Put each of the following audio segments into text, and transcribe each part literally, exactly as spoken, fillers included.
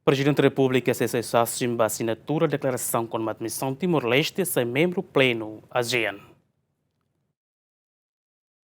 Prezidente Repúblika sei sai sasin ba asinatura deklarasaun kona-ba admisaun Timor-Leste sai membru plenu ASEAN.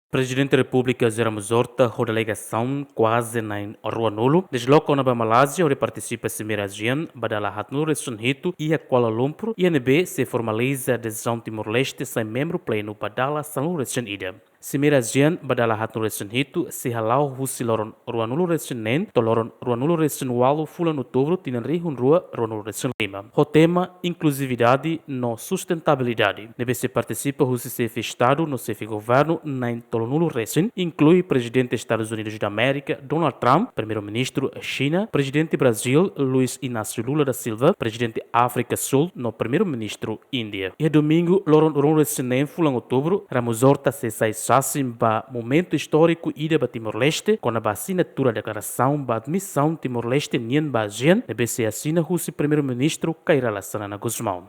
Prezidente Repúblika José Ramos Horta ho delegasaun kuaze na'in ruanulu desloka ona ba Malázia hodi partisipa Simeira ASEAN ba dala haatnulu-resin-hitu iha Kuala Lumpur, iha ne'ebé sei formaliza adezaun Timor-Leste sai membru plenu ba dala sanulu-resin-ida. Simeira ASEAN ba dala haatnulu-resin-hitu sei hala'o husi loron ruanulu-resin-neen to'o loron ruanulu-resin-ualu fulan Outubru tinan rihun rua ruanulu-resin-lima, ho tema Inkluzividade no Sustentabilidade, ne'ebé sei partisipa husi xefe Estadu no xefe Governu na'in tolunulu-resin, inklui Prezidente Estadus Unidus da Amérika Donald Trump, Primeiru-Ministru Xina, Prezidente Brazíl Luiz Inácio Lula da Silva, Prezidente Áfrika Súl no Primeiru-Ministru Índia. Iha domingu, loron ruanulu-resin-neen fulan Outubru, Ramos Horta sei sai sasin ba momentu istóriku ida ba Timor-Leste, kona-ba asinatura deklarasaun ba admisaun Timor-Leste nian ba ASEAN, ne'ebé sei asina husi Primeiru-Ministru Kay Rala Xanana Gusmão.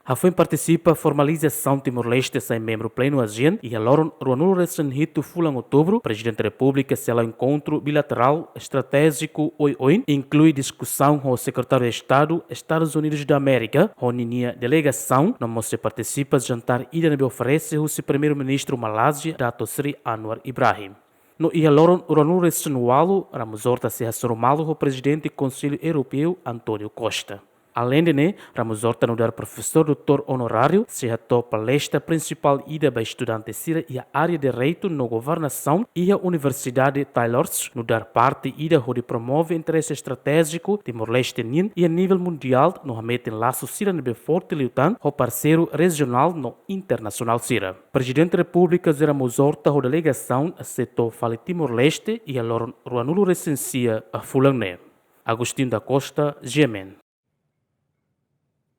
Hafoin partisipa formalizasaun Timor-Leste sai membru plenu ASEAN iha loron ruanulu-resin-hitu fulan Outubru, Prezidente Repúblika sei hala'o enkontru bilaterál estratéjiku oioin, inklui diskusaun ho Sekretáriu Estadu Estadus Unidus da Amérika ho ninia delegasaun, no mós sei partisipa jantar ida ne'ebé oferese husi Primeiru-Ministru Malázia Datuk Seri Anwar Ibrahim. No iha loron ruanulu-resin-ualu, Ramos Horta sei hasoru malu ho Prezidente Konsellu Europeu António Costa. Aleinde ne'e, Ramos Horta nu'udar profesór doutór onoráriu sei hato'o palestra prinsipál ida ba estudante sira iha área Direitu no Governasaun iha Universidade Taylor's, nu'udar parte ida hodi promove interese estratéjiku Timor-Leste nian iha nivel mundiál no hametin lasu sira ne'ebé forte liután ho parseiru rejionál no internasionál sira. Prezidente Repúblika José Ramos Horta ho delegasaun sei to'o fali Timor-Leste iha loron ruanulu-resin-sia fulan ne'e. Agostinho da Costa, GMN.